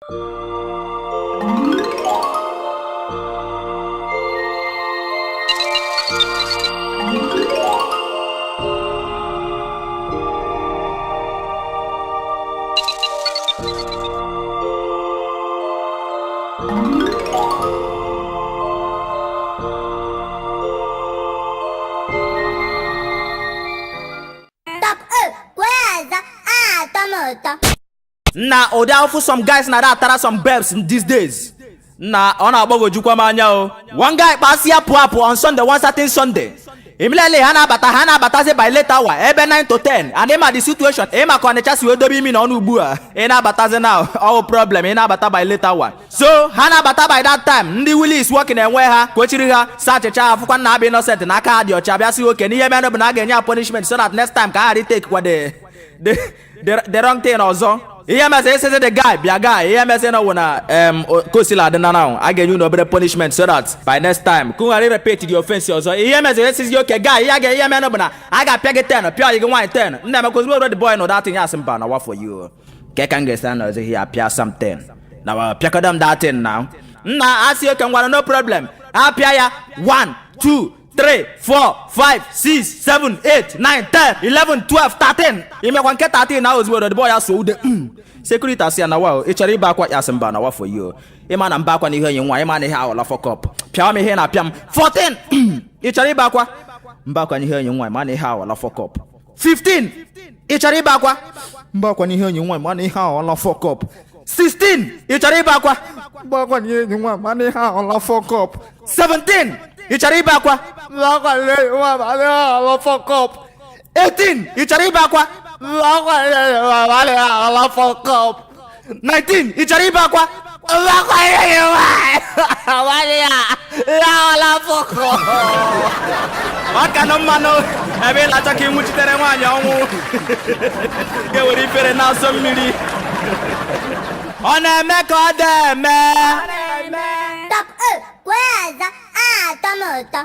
Top 1 kwee atọ m ụtọ. Nna, ụdị ahụfụ some guys na atara some babes these days, nna, ọ na-agbagwojukwa m anya o. One guy kpasịa pụọ apụ on Sunday, one certain Sunday. Immediately ha na-abata, ha na-abatazi by late hour, ebe 9 to 10, and ịma the situation, ịma ka Ọnịcha si wee dobe imi n'ọnụ ugbu a. Ị na-abatazi now, ọwụ problem. Ị na-abata by late hour, so ha na-abata by that time, ndị willis working enwe ha kwechiri ha sa achịcha ha fụkwa nna abụ innocent na aka ha dị ọcha. Bịa sị oke n'ihe mere bụ na a ga-enye ha punishment so that next time ka ha ghara take kwa the wrong thing ọzọ. Ihe meze esizi the guy bịa, guy, ihe meze na wụ na kosila adị na now, a ga-enye unu obere punishment so that by next time ka unu ghara repeat the offense ọzọ. Ihe meze esizi oke guy, ihe ga ihe mere bụ na a ga-apịa gị 10, pịa ọyị gị nwaanyị 10. Nna emeka, ozugbo the boy nọ that thing, ya asị mba, na wa for you ke ka m ga-esi anọzi ya pịa something na wa pịakọdo m that thing now. Nna, asị oke ngwara, no problem. Apịa ya 1, 2, 3, 4, 5, 6, 7, 8, 9, 10, 11, 12, 13. Imekwa nke 13 na ozugbo the boy ya so ude. Security asị ya na wa ị chọrọ ibe akwa? Ya sị mba, na wa for you, ịma na mba akwa na ihe enyi nwa, ịma na ihe aghọla fuck up. Pịawa m ihe na-apịa m 14. Ị chọrọ ibe akwa? Mba akwa na ihe enyi nwa, ịma na ihe aghọla fuck up. 15. Ị chọrọ ibe akwa? Mba akwa na ihe enyi nwa, ịma na ihe aghọla fuck up. 16. Ị chọrọ ibe akwa? Mba akwa na ihe enyi nwa, ịma na ihe aghọla fuck up. 17. Ị chọrọ ibe akwa? Mba akwa na ihe enyi nwa, ịma na ihe aghọla fuck up. 18. Ị chọrọ ibe akwa? Mba akwa na ihe enyi nwa, ịma na ihe aghọla fuck up. 19. Ị chọrọ ibe akwa? Mba akwa na ihe enyi nwa, ịma na ihe aghọla fuck up. Ọ ka nọ mmanụ ebe ị na-achọ ka ị nwụchitere nwaanyị ọnwụ ga-ewere ifere na-asọ mmiri. Ọ na-eme ka ọ dị eme. Top 1 kwee atọ m ụtọ.